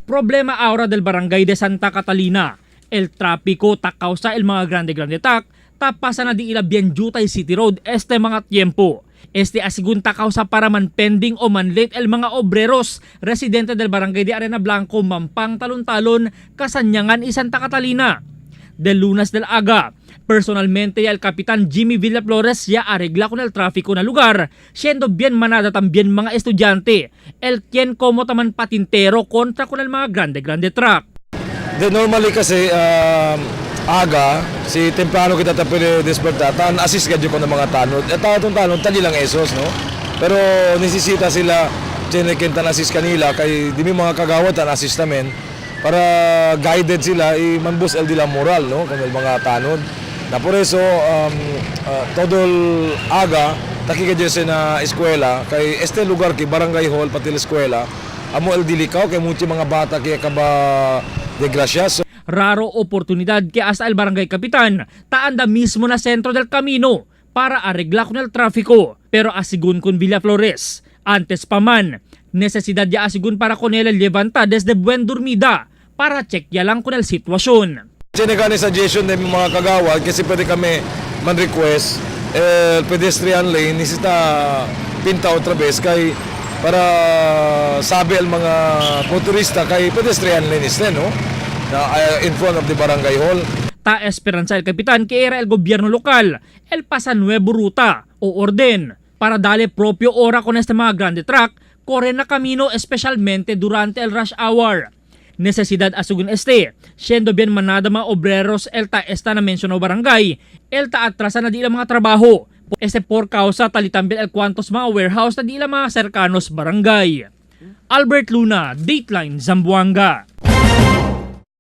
Problema ahora del barangay de Santa Catalina. El tráfico ta causa el mga grande grande tak tapasa na di ila bien Jutay City Road este mga tiempo. Este asigun ta causa para man pending o man late el mga obreros residente del barangay de Arena Blanco, Mampang, Talon-Talon, Kasanyangan y Santa Catalina. Del Lunas del Aga. Personalmente el Kapitan Jimmy Villaflores ya arregla con el tráfico na lugar, siendo bien manada también mga estudyante, el quien como taman patintero kontra con el mga grande grande truck. Then normally kasi aga, si temprano kita ta pwede despertar, tan assist gadyo ko ng mga tanod. At tanod tanod, tali lang esos, no? Pero nesisita sila, tinekin tan assist kanila, kay di mi mga kagawad tan assist namin, para guided sila, i manbus el dila moral, no? Kung el mga tanod. Na por eso, todo el aga, takigadyo sa na eskwela, kay este lugar kay Barangay Hall, pati la eskwela, amo el dilikaw, kay mucho mga bata kaya kaba de gracias. Raro oportunidad que hasta el barangay kapitan taanda mismo na sentro del camino para arregla con el tráfico. Pero asigun con Villaflores, antes pa man, necesidad ya asigun para con él el levanta desde buen dormida para checkya lang con el sitwasyon. Sinigani suggestion ng mga kagawad kasi pwede kami man-request eh, pedestrian lane nisita pinta otra vez kay para sabi ang mga motorista kay pedestrian lane is no na in front of the barangay hall. Ta esperanza el kapitan que era el gobyerno lokal, el pasa nuevo ruta o orden para dale propio ora con este mga grande truck corre na camino especialmente durante el rush hour. Necesidad asugun este, siendo bien manada mga obreros el ta esta na menciono barangay, el ta atrasa na di ilang mga trabaho. Este por causa talitambil el cuantos mga warehouse na di ilang mga cercanos barangay. Albert Luna, Dateline, Zamboanga.